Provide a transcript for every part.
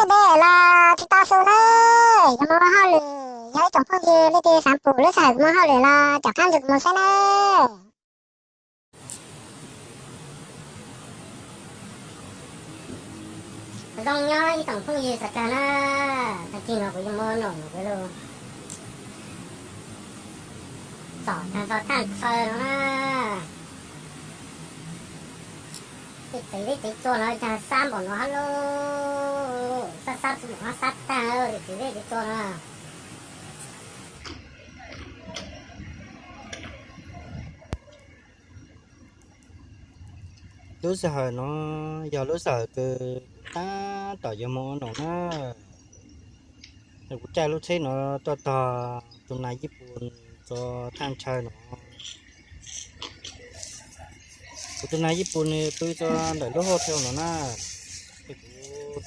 Tej dej los tsis tau su na, yuav mus ua hauj lwm, yog ib tsoom phooj ywg leej twg xav pum lub sij hawm kuv mus hauj lwm los caum qab ntsis kuv mus saib na. Zoo nyob ib tsoom phooj ywg sawv daws na, tag kis no kuv yuav muab noom kuv lug txom tag nrho thaj chaw no na. Tej tsev zeb tsev tsua no cas xab npaum no hab lauj, xab xab tsis npaum no xab tag tej tsev zeb tsev tsua no. Lub sij hawm no yog lub sij hawm kws kuv tab tom yuav mus ua noom na. Kuv caij lub tsheb no tuaj tog tus nas Yij Pus tso thaj chaw no. Kuv tus nas Yij Pus nws pw tso ntawm lub hauj chaw no na. Ces kuv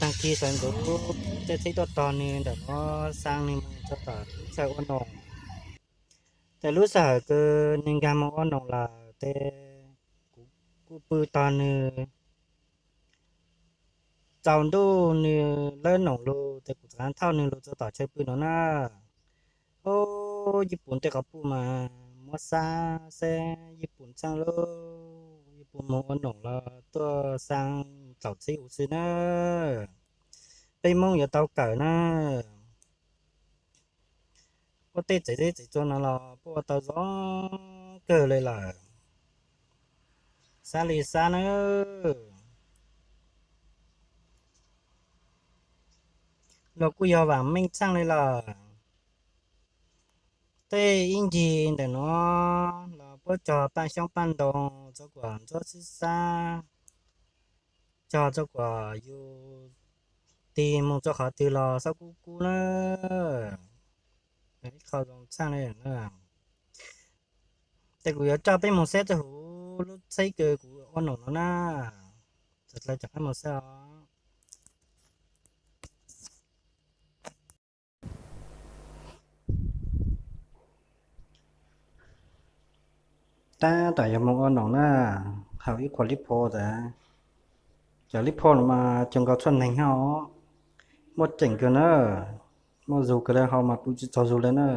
tag kis sawv ntxov caij tsheb tuaj tog nws ntawm no, xa nws mus tso tom lub chaw ua noom. Ces lub sij hawm kws nws nkag mus ua noom lawm ces kuv kuj pw tog nws. Tsaus ntuj nws lawb noom lug ces kuv txawm thauj nws lug txog tom chaw pw no na. Ub, Yij Pus tej qhov pug mas muab xab xeb Yij Pus txheej lauj, Yij Pus mus ua noom los tuaj xa tsaum tsheb huv xwb na. Peb Moob yuav tau kawm na. Puab tej tsev zeb tsev tsua no los puab ua tau zoo kawg li lawm. Xab li xab na. Los kuj yog vam meej txheej li lawm. Tej ib ncig ntawm no los puab cog paj xyoob paj ntoo, txog kuam ntsuab xib xab, cog txog kuam yus tig mus txog qhov twg los xob kub kub na. Ib qho zoo txheej li na. Ces kuv yuav coj peb mus saib txog huv lub tsheb kws kuv ua noom no na. Txawm dlawg cov qab mus saib os. Tab tom yuav mus ua noom na, haus ib qho lib phom tas. Cov lib phom no mas cov nkaus tshuaj neeg os, muaj ceem kawg na, muaj zug kawg li, haus mas pw tsis tsaug zug li na.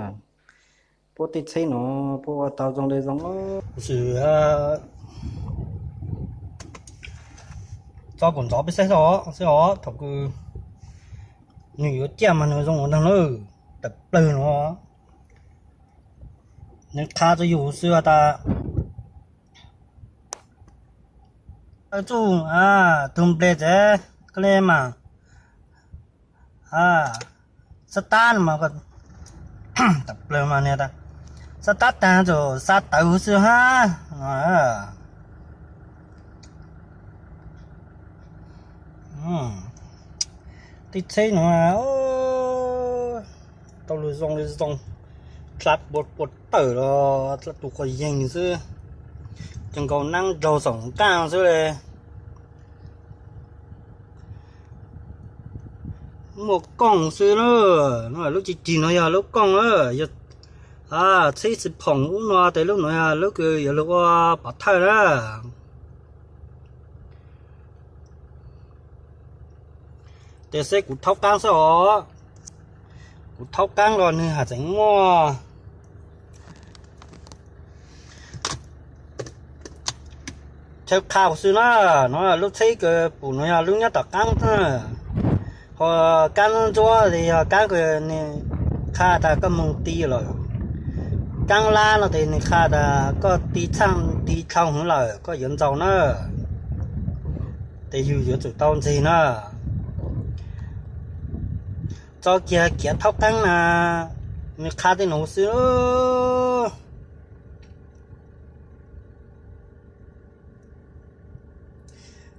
Puab tej tsheb no puab ua tau zoo li zoo. Xwm tso kuv ntxov peb saib os, saib os, thaum kws nws yuav ciaj mas nws zoo ua ntag na, tawm plawg no. Nws qha rau yus xwb tas, tsuj tug nplej tsev koj li mas, xab tab no mas, tawm plawg mas, xab tab tag tsuas xa tawv huv xwb hab. Tej tsheb no tau lug zoo li zoo, dlha puas puas tawm los dlha tus quas yeeg xwb, ces nkaus nab nraug xoom nqaaj xwb li. Muaj kooj xwb na, lub cig cig no yog lub kooj na, yog tsheb xi phoom ub no tes lub no yog lub kws yuav lug ua pov thawj na. Tes seb kuv thaub qaab xwb os, kuv thaub qaab los nwg haj tseem muaj chaw qha xwb na. No lub tsheb kws pum no yog lub nyob tom qaab na, ho kaab ntsuab tes yog kaab kws nwg qha tas koj moog ti lawm, kaab lab no tes nwg qha tas koj ti txhaaj ti dlhau hwv lawm koj yuav ntxaus na, tes yug yuav tsum tau ntseg na. Tso kiag kiav thaub qaab na, nwg qha tej nuav xwb.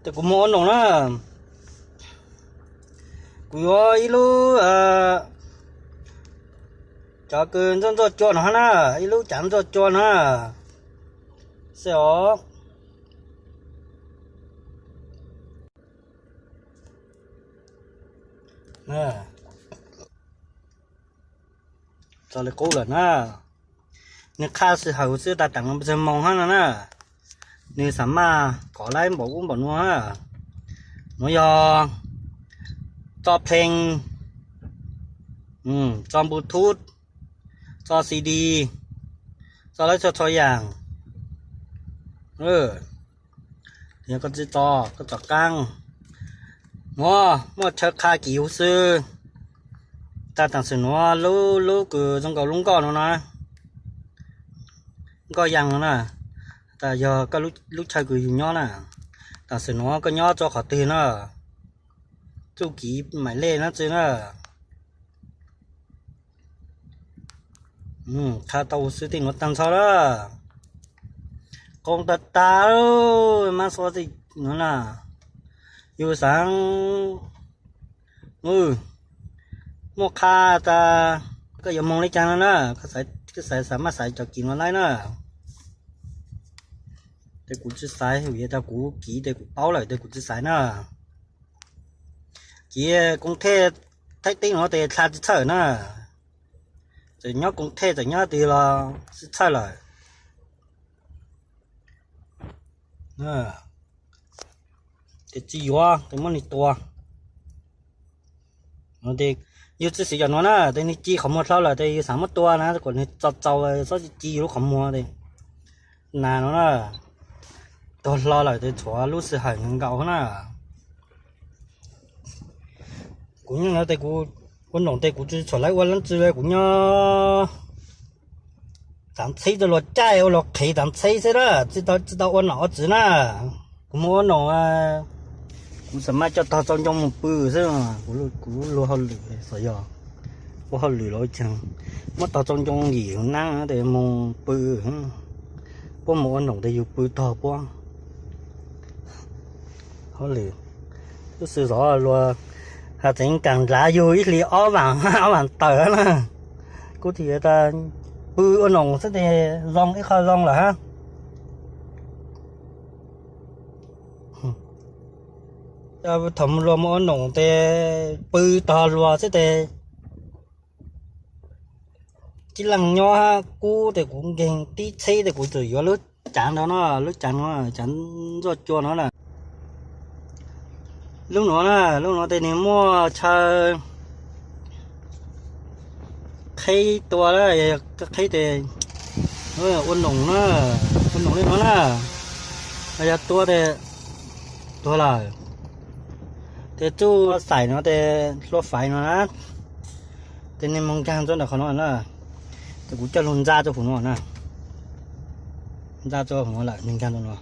Tes kuv moog ua noog na, kuv yuav ib lub, cov kws ntxuaj ntxuaj cua no hab na, ib lub cav ntxuaj cua na, xwb os. Txog li qub lawm na, nwg qha xwb hawm xwb tas teem no pes tsawg moos hab no na, nwg xam maj kov laib npaum ub npaum nuav. Nuav yog tso pheej, tso Bluetooth, tso C D, tso lawv txhua txhua yam. Yog koj tsis tso, koj tso qaab. Nuav muaj chaw qha kiv huv xwb. Tag taam sim nuav lub, lub kws zoo nkaus lub nkoj no na, nkoj yaa no na, tas yog koj lub chaw kws yug nyob na. Taam sim nuav koj nyob rua qhov twg na, txuj kiv maim lej nab tsi na. Qha tau huv xwb tej nuav taag nrho lawm. Qoo tag tag, mab xua tej nuav na, yug xaav muaj qha tas koj yuav moog le caag no na, koj xaav, xaav maj xaiv cov kiv nuav laib na. Tes kuv tsis xaiv, vim tas kuv kiv tes kuv paub lawm tes kuv tsis xaiv na. Kiv Koos Thej, Thaib teb nuav tes dlha tsis txhawj na. Txawm nyob Koos Thej txawm nyob twg los tsis txhawj lawm. Tes tsis yuav tes muab nwg tua. Yug tsis siv cov nuav na tes nwg ci qhov muag dlhau lawm tes yug xaav muab tua na, kuas nwg txaus txaus txhob ci yug lub qhov muag tes. Nas nuav na, tuag hlo lawm tes tshuav lub sij hawm nkaus na. Kuv nyob no tes kuv ua noom tes kuv tsis tshua lawv ua leej twg le, kuv nyob txav ntxheb rua luag caij ua luag qhev txav ntxheb xwb na, tsis tau ua nom ua tswv na. Kuv moog ua noom, kuv xam maj coj tog txaus ncoo moog pw xwb. Kuv lub luag hauj lwm xyov yog ua hauj lwm los ua caag, muab tog txaus ncoo yim hauv nab tes moog pw. Puab moog ua noom tes yug pw tog puab. Hauj lwm, lub sij zov luag has txeev kaam nrad yug ib hlis ob vaam, ob vaam tawm na. Kuv thiaj tas pw ua noom xwb tes zoo ib qho zoo lawm hab. Thaum luag moog ua noom tes pw tog luag xwb tes, tib leeg nyob hab kub tes kuv nkeeg tib txheb tes kuv txawm yuav lub caav ntawd no, lub caav no, caav ntxuaj cua no na. Lub nuav na, lub nuav tes nwg muaj chaw qheb tua, qheb tes ua noom na, ua noom le nuav na, yog tua tes tuag lawm. Tes txuj xaim no tes hlua faiv no na, tes nwg moog nkaag rua ntawm qhov no na, tes kuv coj lug ntxa rua huv no na, ntxa rua huv no lawm nwg nkaag rua no.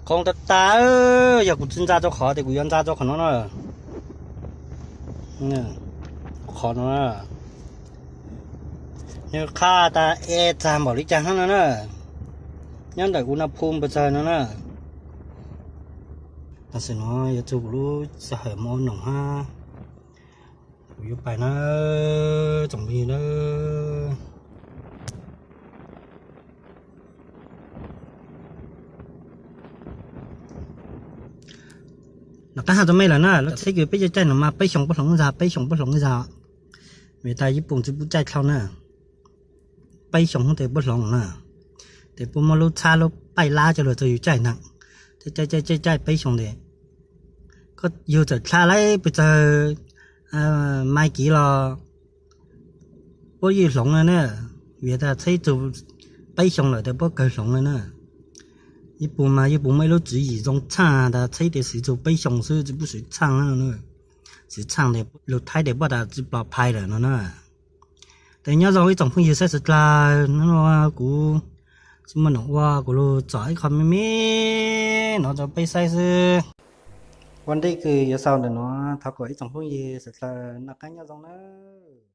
Qhov tag tag, yog kuv tsis ntxa rua qhov tes kuv yuav ntxa rua qhov no na. Qhov no, nwg qha tas e txag npaum li caag hab no na, nyob ntawm kuv na phu npawg txawg no na. Tam sim no yuav txug kuv lub sij hawm moog ua noom hab, kuv yuav pais na, tsoom phooj ywg na. Nov qab has rua mej lawm na, lub txheb kws peb caij caij no mas peb xyoo puab hloov zag, peb xyoo puab hloov zag. Vim tas Yiv Pum tsis pub caij dlhau na, peb xyoo tes puab hloov na. Tes puab muab lub txhab lub paij lab coj lug rua yug caij na, caij caij caij caij peb xyoo tes, koj yug txawm dlha lawm pes tsawg mai kiv los puab yeej hloov le na. Vim tas txheb txug peb xyoo lawm tes puab kawg hloov le na. Yiv Pum mas Yiv Pum muaj ib lub tswv yim zoo tshaj tas txheb tes siv txug peb xyoo xwb tsis pub siv txhaaj, siv txhaaj tes lug Thaib tes puab tas tsis plos phai lawm no na. Tes nyob zoo ib tsoom phooj ywg sawv dlawg, hnub no kuv tsis muaj noom ua kuv lug tsom ib qho me me no rua peb saib xwb. Ua ntej kws yuav xaus ntawm no, thov kom ib tsoom phooj ywg sawv dlawg noj qab nyob zoo nawb.